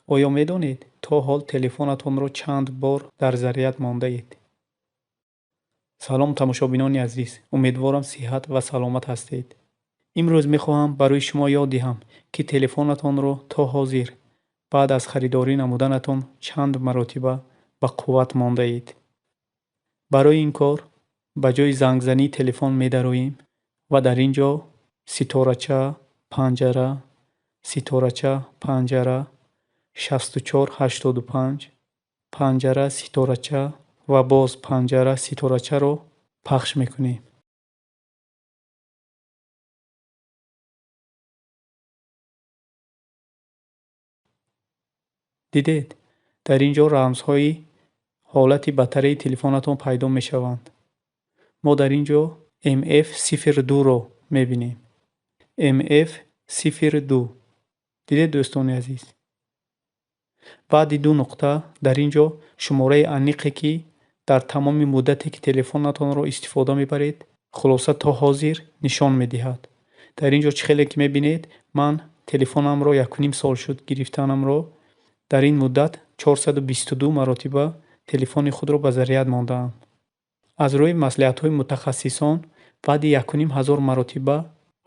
Оё медонед, то ҳол телефонатонро чанд бор дар заряд мондаед? Салом, тамошобинони азиз, умедворам, сиҳат ва саломат ҳастед. Имрӯз мехоҳам барои шумо ёд диҳам, ки телефонатонро то ҳозир баъд аз харидорӣ намуданатон чанд маротиба ба қувват мондаед. Барои ин кор ба ҷои зангзании телефон медароем ва дар ин ҷо ситорача панҷара ситорача панҷара 6485 панҷара ситорача ва боз панҷара ситорачаро пахш мекунем. Дидед, дар ин ҷо рамзҳои ҳолати батареи телефонатон пайдо мешаванд. Мо дар ин ҷо MF 02-ро мебинем. MF 02. Дидед, дӯстони азиз? Баъди ду нуқта дар ин ҷо шумораи аниқе, ки дар тамоми муддате, ки телефонатонро истифода мебаред, хулоса то ҳозир нишон медиҳад. Дар ин ҷо чӣ хеле ки мебинед, ман телефонамро 1,5 сол шуд гирифтанамро, дар ин муддат 422 маротиба телефони худро ба заряд мондаам. Аз рӯи маслиҳатҳои мутахассисон, баъди 1500 маротиба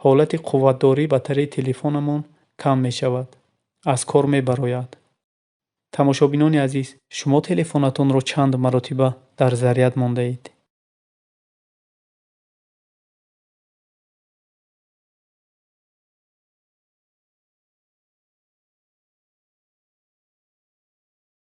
ҳолати қувватдории батареи телефонамон кам мешавад, аз кор мебарояд. Тамошобинони азиз, шумо телефонатонро чанд маротиба дар заряд мондаед?